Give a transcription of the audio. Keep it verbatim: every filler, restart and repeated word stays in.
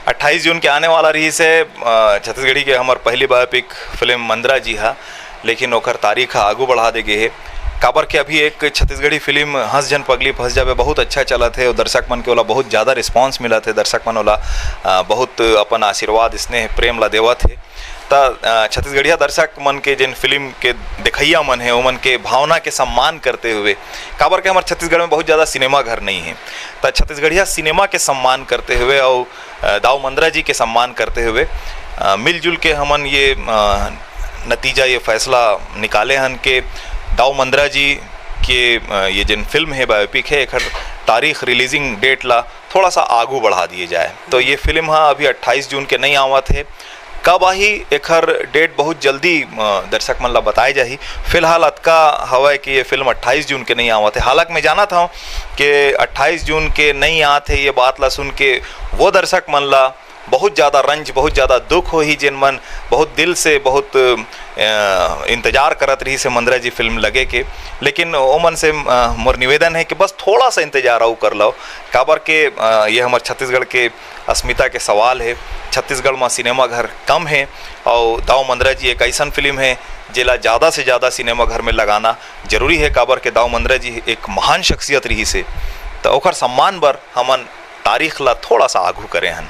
अट्ठाईस जून के आने वाला रहिस हे, अ, छत्तीसगढ़ी के हमर पहली बायोपिक फिल्म मंदरा जी हा, लेकिन ओकर तारीख हा आगू बढ़ा दे गे हे। काबर के अभी एक छत्तीसगढ़ी फिल्म हंस झन पगली फंस जाबे बहुत अच्छा चलत हे, अउ दर्शक मन के ओला बहुत ज़्यादा रिस्पॉन्स मिलत हे, दर्शक मन ओला, अ, बहुत अपन आशीर्वाद, स्नेह, प्रेम ला देवत हे। त, अ, छत्तीसगढ़िया दर्शक मन के जेन फिल्म के देखइया मन हे, ओमन के भावना के सम्मान करते हुए, काबर के हमर छत्तीसगढ़ में बहुत ज़्यादा सिनेमा घर नहीं हे, त छत्तीसगढ़िया सिनेमा के सम्मान करते हुए अउ, अ, दाऊ मंदरा जी के सम्मान करते हुए, अ, मिलजुल के हमन ये, अ, नतीजा, ये फैसला निकाले हन के दाऊ मंदरा जी के, अ, ये जेन फिल्म हे, बायोपिक हे, एखर तारीख, रिलीजिंग डेट ला थोड़ा सा आगू बढ़ा दिए जाए। तो ये फिल्म हा अभी अट्ठाईस जून के नहीं आवत हे, कब आही एखर डेट बहुत जल्दी, अ, दर्शक मन ला बताए जाही। फिलहाल अतका हवय कि ये फिल्म अट्ठाईस जून के नहीं आवत हे। हालांकि मैं जानत हौं कि अट्ठाईस जून के नहीं आत हे, ये बात ला सुन के वो दर्शक मन ला बहुत ज़्यादा रंज, बहुत ज़्यादा दुख होही, जेन मन बहुत दिल से बहुत, अ, इंतजार करत रहिस हे मंदरा जी फिल्म लगे के। लेकिन ओमन से, अ, मोर निवेदन हे कि बस थोड़ा सा इंतजार अउ कर लव, काबर के, अ, ये हमर छत्तीसगढ़ के अस्मिता के सवाल हे। छत्तीसगढ़ म सिनेमा घर कम हे, अउ दाऊ मंदरा जी एक अइसन फिल्म हे, जेला ज़्यादा से ज़्यादा सिनेमा घर में लगाना जरूरी हे, काबर के दाऊ मंदरा जी एक महान शख्सियत रहिस हे। त ओकर सम्मान बर हमन तारीख ला थोड़ा सा आगू करे हन।